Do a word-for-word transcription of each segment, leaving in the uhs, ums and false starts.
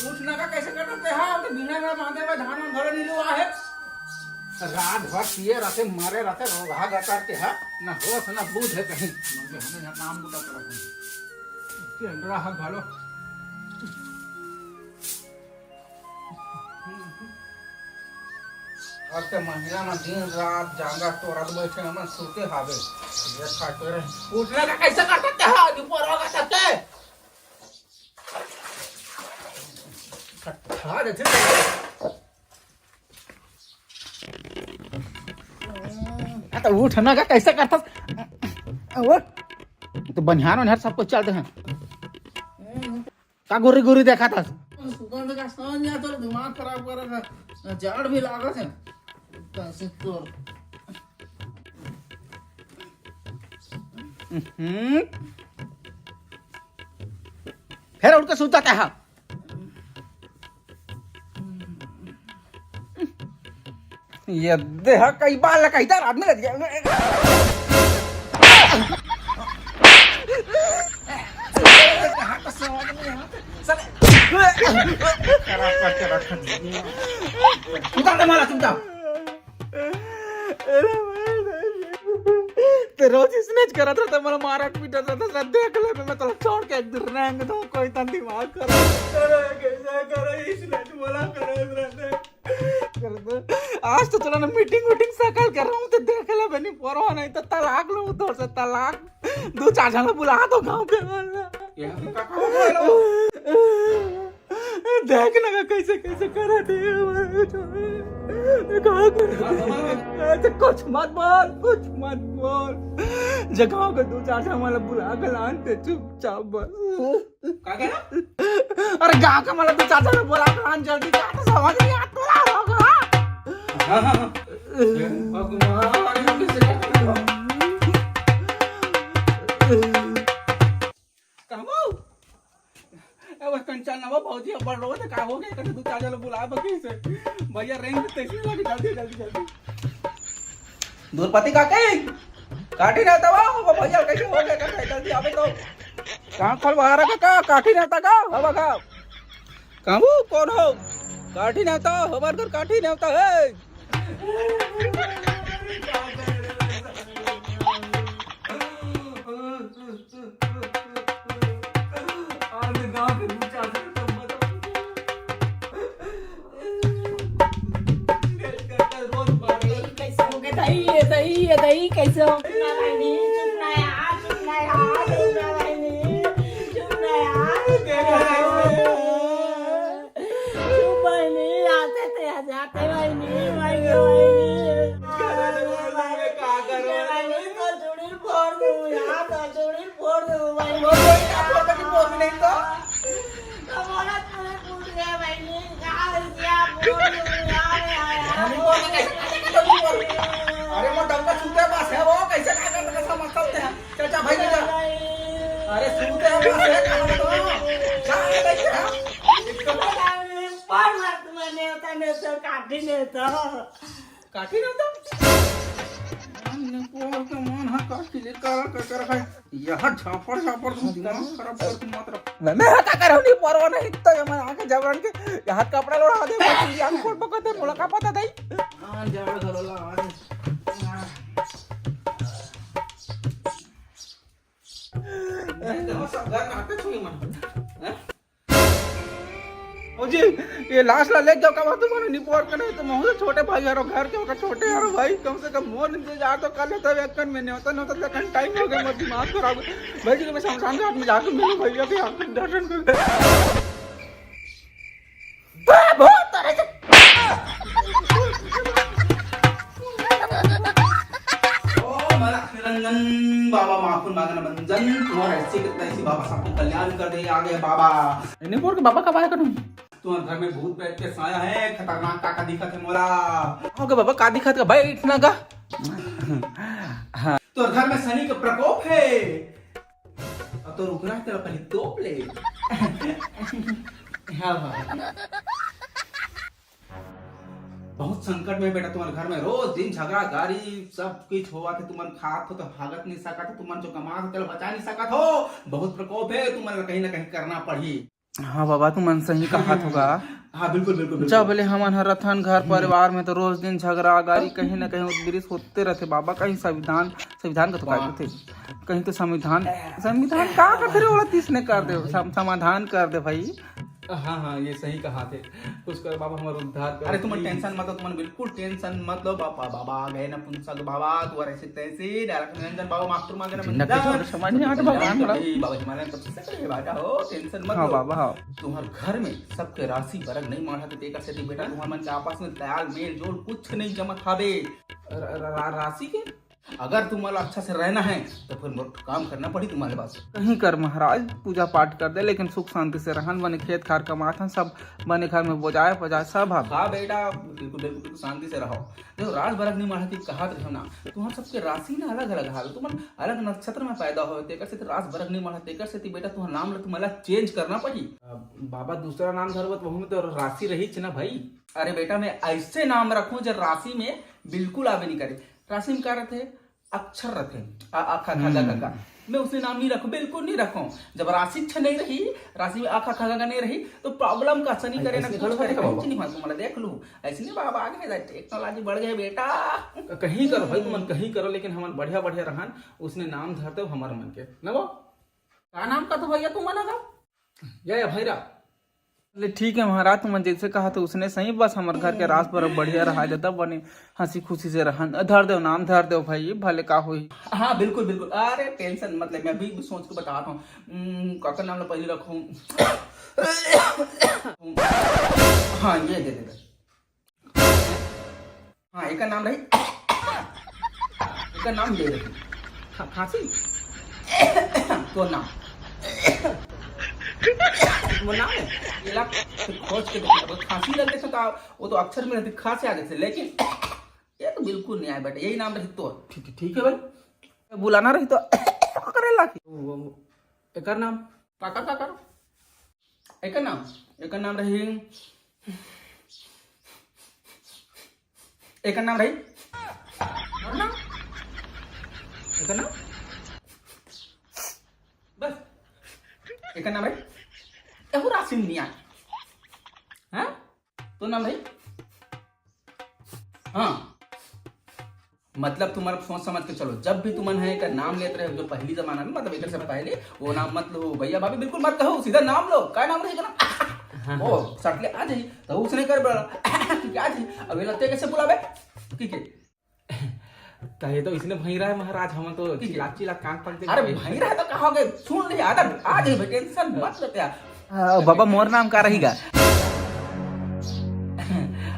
उठ ना का कैसे करत हे? हाँ, तो बिना ना बांधे में धान वान घलो नहीं लुआ हे। रात भर पिए रहते, मरे रहते, रोगहा गतर के हा, ना होश ना बूझ हे कहीं। मगर हमें यहाँ काम बुता करत हे। तेंदरा हा घलो। अब ते महिला में दिन रात जांगा तोरत बैठे, हमन सुते हावे। ये खा के रहे। उठने का कैसे करता क्या? ऊपर होगा तब के। खा देथे। आ, तो उठ ना का, कैसे करथस? उठ। तो बनिहान वनिहान सब कुछ चलते हैं। का गुरी गुरी देखा था? सुबह से का सांझ या तो दिमाग खराब कर रहा है, जाड़ भी लागत है। कैसे तो हम्म। फिर उठ के सुता था। ये देह कई बार लगा इधर आदमी लग गया। कहाँ का स्वाद में यहाँ पे? साले। उतार दे माला, चुपचाप। अरे भाई, ते रोज इसने च करत रहता, मला मारत पीटत रहता, सब देख ले, मैं तोला छोड़ के एक दिन रेंग दो, कोई तन दिमाग कर। अरे कैसे करे, इसने च बोला करे, इसने च कर दो। आज तो चलो ना मीटिंग वीटिंग सकल कर रहा हूँ, तो देख ले बनी परवा नहीं तो तलाक लूँ तोर से, तलाक। दो चार जन बुला दो गाँव के वाला। ये तो का, का हो गया? देख ना कैसे कैसे करत हे। का कर? अच्छा, कुछ मत बोल, कुछ मत बोल। जे गाँव के दो चार जन वाला बुला के लान ते चुपचाप बस। का कहे? अरे गाँव के वाला दो चार जन बुला के लान जल्दी, का तो समझ नहीं आता होगा। हाँ, हाँ, हाँ। हे भगवान, कैसे करत हे? कहबो? ए, वो कंचन ना, वो भौजी अब्बड़ रोवत हे, का हो गया? कहीं दो चार जन बुला बकी से। भैया, रेंग तैसे लगी, जल्दी, जल्दी, जल्दी। दूरपति काकी, काठी ना तवा, वो भैया कैसे हो गया? कहीं जल्दी आवे तो। कहाँ खोल बाहर का, का? काठी ना तका, हवा का? कहबो, कौन हो? काठी ना तो, हमार घर काठी ना होता है। आज गांव के दू चार जन तो मत कैसे हो गए दही, ये दही, ये दही, कैसे हो? चुप ना बहिनी, चुप ना यार, चुप ना यार, चुप ना बहिनी, चुप ना यार। चुप बहिनी, आते थे, आ जाते बहिनी, बहिनी, बहिनी। का करो? बहिनी, तो चूड़ी फोड़ दूँ, यहाँ तो चूड़ी फोड़ दूँ, बहिनी। वो कोई का फोड़ के फोड़ नहीं तो? तो बोला, तूने पूछ लिया, बहिनी, का हो गया? फोड़ दूँ, यार, यार, यार। बहिनी, बोल के कैसे, कैसे, कैसे बोल? अरे, वो डब्बा छूते बस है, वो कैसे, क्या करते, कैसे मत करते हैं? चल, जा भाई, जा। अरे, सुनते हैं, बस है, कहाँ तो? जा, जा, जा। पर मत मने होता, नहीं तो काठी नहीं तो। काठी नहीं तो? हमने पोर के मन हा काठी ले, काला कर, कर खाए। यहाँ झापड़, झापड़, तुम दिमाग खराब कर, तुम मत रख। मैं, मैं हा का करहूँ, नहीं परवा नहीं, तो ये मन आके जबरन के, यहाँ कपड़ा लोड़ा दे, बस यहाँ फोटो को दे, मुलाकात पता दे। हाँ, जा, घरो ला, आ। ओ जी, ये लाश ला ले जाओ, कब तुम निपोर के नहीं, तुम हो छोटे भाई हरो, घर के होकर छोटे हरो भाई, कम से कम मोर इंतजार तो कर लेता, वेकन में नहीं होता, नहीं होता, लेकिन टाइम हो गया, मोर दिमाग खराब। भाई जी, मैं शमशान घाट में जाकर मिलूं भैया के, यहाँ पे दर्शन कर। ओम अलख निरंजन बाबा माखुन मादन मंजन, तुम्हारा ऐसे कितना ऐसी बाबा सबको कल्याण कर दे, आ गए बाबा। निपोर के बाबा कब आया करूं? तुम्हारे घर में भूत प्रेत के साया है, खतरनाक काका दिखत है मोला। हो गया बाबा, का दिखत का? बैठ ना का। हाँ। तो घर में शनि का प्रकोप है। अब तो रुक रहा है, तेरा पहले तोप ले। हाँ, हाँ। बहुत संकट में बेटा, तुम्हारे घर में रोज दिन झगड़ा गारी सब कुछ होवा थे। तुमन खात हो तो हागत नहीं सकत हो, तुमन जो कमात हो तेला बचा नहीं सकत हो। बहुत प्रकोप है, तुमन ला कहीं ना कहीं करना पड़ी। हाँ बाबा, तुमन सही कहा थोगा। हाँ, बिल्कुल, बिल्कुल, बिल्कुल। जब ले हमन ह रथन घर परिवार में, तो रोज दिन झगड़ा गारी कहीं ना कहीं उद्रिस होते रहते बाबा। कहीं संविधान, संविधान का तो का वाह। कथे, कहीं तो संविधान, संविधान का कथे रे, ओला तीस ने कर दे, सम-, समाधान कर दे भाई। हाँ, हाँ, ये सही कहा थे। कुछ कर बाबा, हमारा उद्धार कर। अरे, तुमन tension मत लो, तुमन बिल्कुल tension मत लो। बाबा, बाबा आ गए नपुंसक बाबा, तू ऐसे तैसे, डायरेक्ट निरंजन बाबा, मास्टर मांगे ना जिन्ना मंजन। कुछ समझ नहीं आता भगवान, थोड़ा। ए, बाबा हिमालय तब से करे बाबा हो, tension मत हाँ लो। बाबा, हाँ। तुम्हार घर में सबके राशि बरग नहीं माढ़ा, तो तेकर सेती बेटा, तुम्हार मन के आपस में ताल मेल जोल कुछ नहीं जमत हावे। र-, र-, रा-, राशि के? अगर तुम्हारा अच्छा से रहना है, तो फिर मोर काम करना पड़ी तुम्हारे पास। कहीं कर महाराज, पूजा पाठ कर दे, लेकिन सुख शांति से रहन, बने खेत खार कमाथन, सब बने घर में बोजाए पजाए सब हवे। हाँ बेटा, बिल्कुल, बिल्कुल, बिल्कुल शांति से रहो। देखो, राज बरग नहीं माढ़ा की कहात रहो ना, तुम्हार सबके राशि ना अलग अलग हावे, तुमन अलग नक्षत्र में पैदा हो, तेकर से राज बरग नहीं माढ़ा, तेकर से बेटा तुम्हार नाम ला तुम्हारा change करना पड़ी। अब बाबा दूसरा नाम धरबो तो वहू में तो राशि रहीच ना भाई। अरे बेटा, मैं ऐसे नाम रखूं जो राशि में बिल्कुल आवे नहीं करे। राशि में का रथे? अक्षर रथे। आ, आ, खा, खा, गा, गा, गा। हम्म। मैं उसने नाम नहीं रखूं, बिल्कुल नहीं रखूं। जब राशि अच्छा नहीं रही, राशि में आ, खा, खा, गा, गा नहीं रही, तो problem का अच्छा नहीं करे ना, ऐसे कुछ करे, कहीं बाबा। कुछ नहीं हुआ। तुम्हारा देख लूं, ऐसे नहीं बाबा, आगे बढ़ जाए, technology बढ़ गई बेटा। कहीं करो भाई, तुमन कहीं करो, लेकिन हमन बढ़िया, बढ़िया रहन, उसने नाम धर दो हमर मन के, ना वो? का नाम का तो भैया तुमन का? या, या भैरा। ले ठीक है महाराज, तुमन जैसे कहा तो उसने सही, बस हमर घर के रास बरग बढ़िया रहा जाता, बने हंसी खुशी से रहन। धर दो नाम, धर दो भाई, भले का होई। हाँ, बिल्कुल, बिल्कुल। अरे tension मत ले, मैं अभी सोच के बतात हूँ। हम्म, काकर नाम ला पहले रखूँ। हाँ, ये दे दे। हाँ, एकर नाम रही, एकर नाम ले रही। खा-, खांसी? तो नाम। वो नाम है, ये ला, फिर खोज के देखो, खांसी लग देखो तो वो तो अक्षर में रहती, खांसी आ जाती, लेकिन ये तो बिल्कुल नहीं आए बेटा, यही नाम रही तो। ठीक, ठीक है भाई। बुलाना रही तो करे लागी। वो, वो, एकर नाम? काका, काका। एकर नाम, एकर नाम रही, एकर नाम रही, और नाम? एकर नाम? बस। एकर नाम रही, एहू राशि में नहीं आए। हाँ? तो नाम रही? हाँ। मतलब, तुम्हारा सोच समझ के चलो, जब भी तुमन है एकर नाम लेत रहे हो, जो पहली जमाना में, मतलब, एकर से पहले, वो नाम मत लो, भैया भाभी बिल्कुल मत कहो, सीधा नाम लो। का नाम रही ना? हाँ, ओ, हाँ। सटले आ जाई, तो उसने कर बड़ा, ठीक आ जाई। अब ये लगते कैसे बुलावे? ठीक है। तो ये तो इसने भैरा है महाराज, हम तो ठीक है। चिल्ला चिल्ला कान पक अरे जाएंगे। भैरा है तो कहोगे, सुन ले, आदर आ जाई भाई, tension मत लेते यार। आ, बाबा, मोर नाम का रहीगा?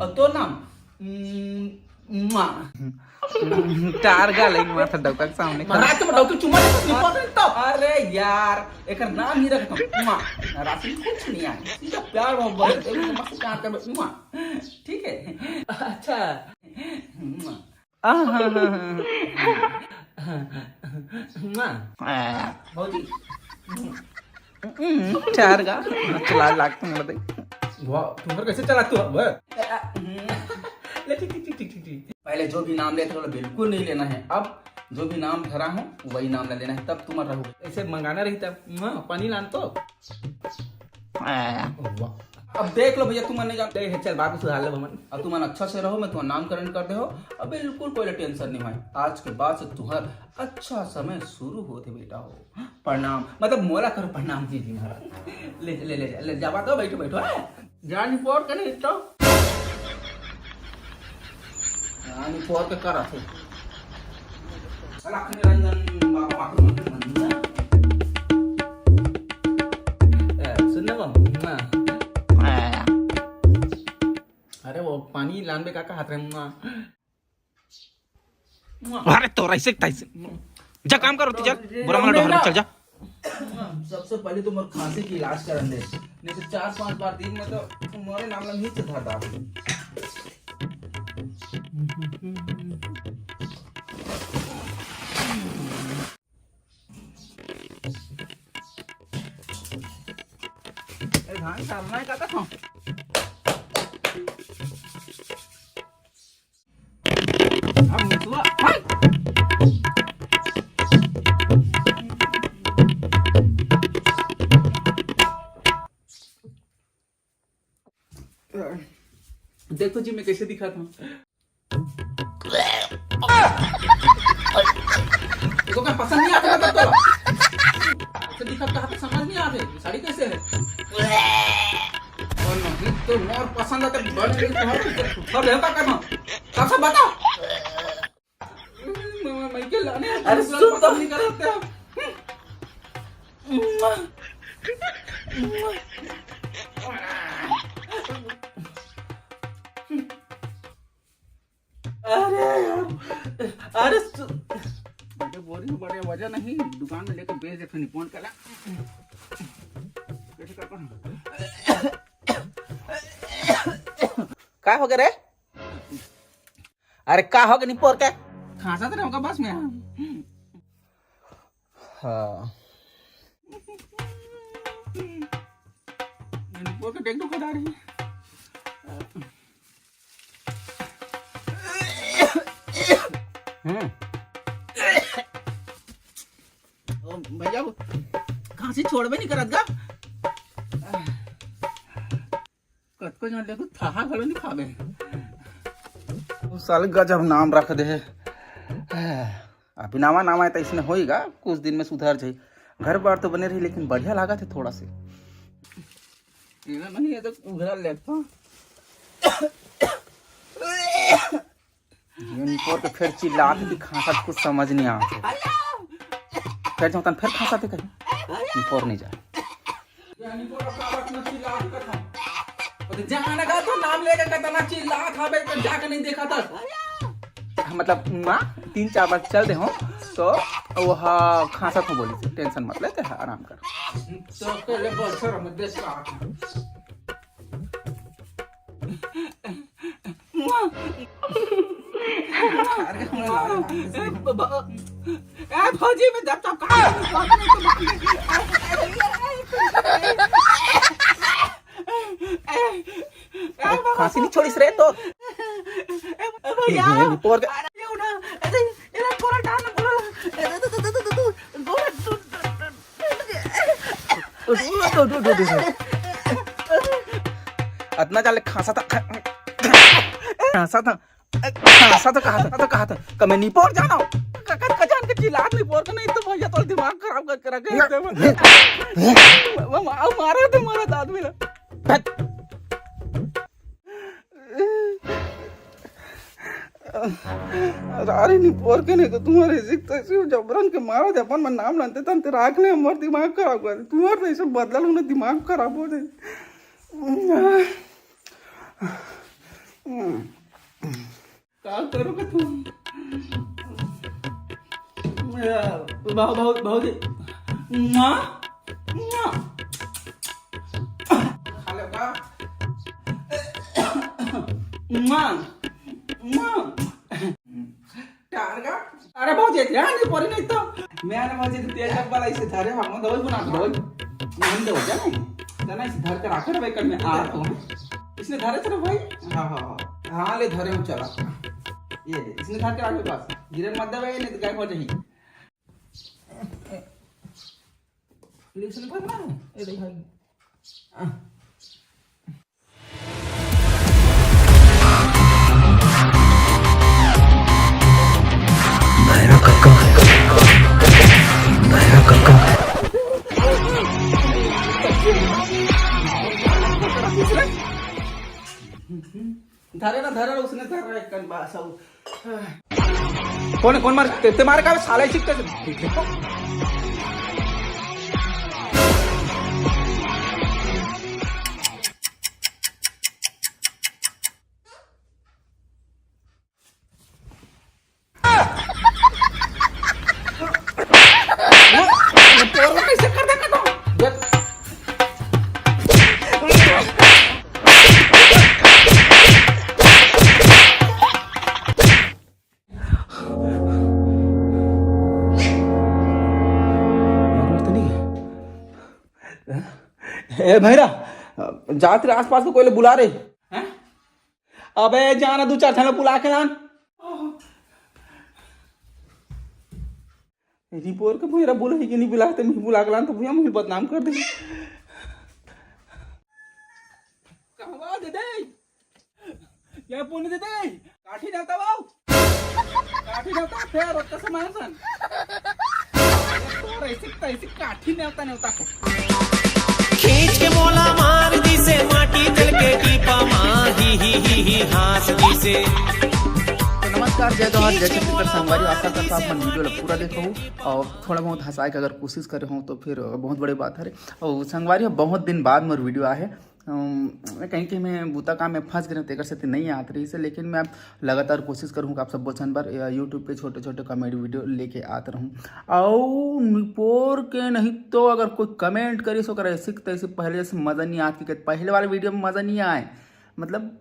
और तो नाम? उम्म, मुआ। टार गा लई माथा डौका के सामने। महाराज के बताओ, तू चुम्मा दे, तू निपट रहे तब। अरे यार, एकर नाम ही रखता हूँ। मुआ। राशि कुछ नहीं आए। सीधा प्यार मोहब्बत है। एक मस्त प्यार कर, मुआ। ठीक है? अच्छा। मुआ। आहा। मुआ। भौजी। हम्म, चार गा। अच्छा, लाज लागत मोला देख। वाह, तुम्हारे कैसे चलाते हो? वाह। ले, ठीक, ठीक, ठीक, ठीक, ठीक, ठीक। पहले जो भी नाम लेते हो, बिल्कुल नहीं लेना है। अब जो भी नाम धरा हो, वही नाम ले लेना है, तब तुम रहोगे। ऐसे मंगाना रही तब, हाँ, पानी लान तो। वाह। अब देख लो भैया, तुम नहीं जानते। ठीक है, चल, बात सुधार लो, भवन। अब तुम अच्छा से रहो, मैं तुम्हारा नामकरण कर दे हो। अब बिल्कुल कोई tension नहीं है। आज के बाद से तुम्हारा अच्छा समय शुरू होते बेटा हो। प्रणाम, मतलब मोला करो प्रणाम जी, जी महाराज। ले, ले, ले, ले, जावा तो, बैठो, बैठो, हाँ। जानी पोर के नहीं तो। जानी पोर के करा थे। अलख निरंजन बाबा, बाबा, बाबा। ए, सुन ना बाबू, हाँ। अरे वो पानी लानबे का, का हाथ रे मुआ। अरे तोरा ऐसे तैसे। जा काम कर, तू चल। बुरा मना डोहर, चल जा। सबसे पहले तो मोर खांसी के इलाज करन दे, नहीं तो चार पांच बार दिन में तो मोरे नाम ला नीचे धर डाल। ए धान सामना है का तो? अब मुसवा, हट! देख तो जी, मैं कैसे दिखाता हूँ। देखो, का पसंद नहीं आता मतलब तोला? ऐसे दिखत का तो समझ नहीं आते, साड़ी कैसे है? और नहीं तो मोर पसंद है तो बड़ नहीं तो हर, हर है का करना? सब, सब बता। मैं, मैं के लाने अरे, सुन तो। पसंद नहीं करते हम। अरे यार, अरे सु-, बड़े बोरी में बड़े वजन नहीं, दुकान में लेके बेच दे, फिर फोन करा। कैसे करता हूँ? का हो गया रे? अरे का हो गया निपोर के? खांसा तो रहूंगा बस मैं। हाँ। निपोर के देख दो कदा रही। हम्म। ओ, भैया, वो खांसी छोड़बे नहीं करत गा। कतको जन देखो, थाहा घलो नहीं खाबे। वो साले गजब नाम रख दे है। अभी नवा नवा है तो इसने होएगा, कुछ दिन में सुधर जाए। घर बार तो बने रही, लेकिन बढ़िया लागत है थोड़ा से। ये ना नहीं है तो उघरा लेता। ये निपोर के फिर चिल्लात कि खांसत कुछ समझ नहीं आत हे। फिर जो तन फिर खांसत हे कहीं। निपोर नहीं जाए। ये निपोर का बात न चिल्लात कथा। अरे जाने का तो नाम लेके कतना चिल्लात हवे, तो जाके नहीं देखा था। मतलब माँ तीन चार बार चल दे हो तो वो हा खांसत हो बोली, टेंशन मत ले, ते आराम कर। तो पहले बोल सर, हम देख रहा था। ए, ब-, ब-, ए, भौजी, मैं जब तक ए, ए, बाबा। खांसी नहीं छोड़िस रे तो। ए, भैया। ये पोर के अरे, ये उठा। अरे, ये पूरा डाल, पूरा। अरे, दो, दो, दो। अतना जाले खांसा था, खा-, खांसा था, खांसा था, कहा था, तो कहा था, कमे निपोर जाना, क-, क-, क-, जान के चिल्लात निपोर के नहीं तो भैया तोर दिमाग खराब करके रखे एकदम। म-, म-, मारा तो मारा था आदमी ला। अरे निपोर के नहीं तो तुम्हारे इज्जत तो ऐसे जबरन के मारा दे, अपन मन नाम लानते तन ते राख ले, हमर दिमाग खराब कर दे। तुम्हारे तो ऐसे बदला लो ना, दिमाग खराब हो जाए। का करो का तुम? बहुत, बहुत, बहुत ही। मुआ, मुआ। खा ले का? मुआ, मुआ। टारगा। अरे भौजी, ध्यान नहीं पड़ी नहीं तो। मैं ना भौजी, तेल डब्बा लाई से धरे, हम दवाई बना दो। नाम दो, जाने? जाना इसे धर कर आकर भाई, कल मैं आ रहा हूँ। इसने धरे थे ना भाई? हाँ, हाँ, हाँ। हाँ, ले धरे हूँ, चला। ये ले, इसने धर कर आगे पास। गिरे मत दे भाई, नहीं तो गायब हो जाएगी। ले, इसने धर ना। ये देख भाई। भैरव कक्का, भैरव कक्का। धरे ना, धरे ना, उसने धर रहा है कन बा-, सब। कौन, कौन मार, ते, ते मारे का साला ही चिपके से। ए भैरा, जात रे आसपास के कोई ले बुला रे। हैं? अबे जाना, दू चार झन ला बुला के लान। रिपोर के भैरा बोले कि नहीं बुला, ते मैं बुला के लान तो भैया मुझे बदनाम कर दे। कहवा दे दे। क्या पुण्य दीदी, काठी नेवता बाऊ, काठी नेवता फेर ओतका से मानसन। तोर ऐसे तैसे काठी नेवता नेवता। खींच के मोला मार दिसे माटी तेल के टीपा मा, ही ही ही ही हाँस दिसे। तो नमस्कार, जय जोहार, जय छत्तीसगढ़ संगवारी, आशा करता आप मन वीडियो ला पूरा देखो और थोड़ा बहुत हंसाए के अगर कोशिश करे हो तो फिर बहुत बड़ी बात है। और संगवारी, बहुत दिन बाद मोर वीडियो आए हे। अम, कहीं कहीं मैं बूता काम में फंस गए, तेकर सेती नहीं आत रही से, लेकिन मैं अब लगातार कोशिश करूँ कि आप सब बचन बर, अ, YouTube पे छोटे छोटे कॉमेडी वीडियो लेके आत रहूँ। और निपोर के नहीं तो अगर कोई कमेंट करिस ओकर ऐसे तैसे पहले जैसे मज़ा नहीं आत, कि पहले वाले वीडियो में मज़ा नहीं आए, मतलब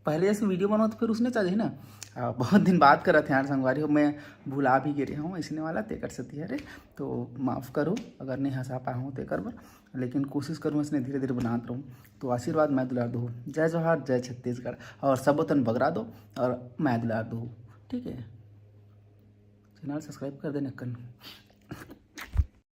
पहले जैसे वीडियो बनाओ तो फिर उसने चाहिए ना। आ, बहुत दिन बात करत हे यार संगवारी हो, मैं भुला भी गिरे हूँ ऐसने वाला, तेकर सेती हरे। तो माफ़ करो अगर नहीं हंसा पाए हूँ तेकर बर, लेकिन कोशिश करूँ इसने धीरे धीरे बनात रहूँ। तो आशीर्वाद मैं दुलार दो, जय जोहार, जय छत्तीसगढ़, और सबोतन बगरा दो और मैं दुलार दो, ठीक है। चैनल सब्सक्राइब कर दे नक्कन।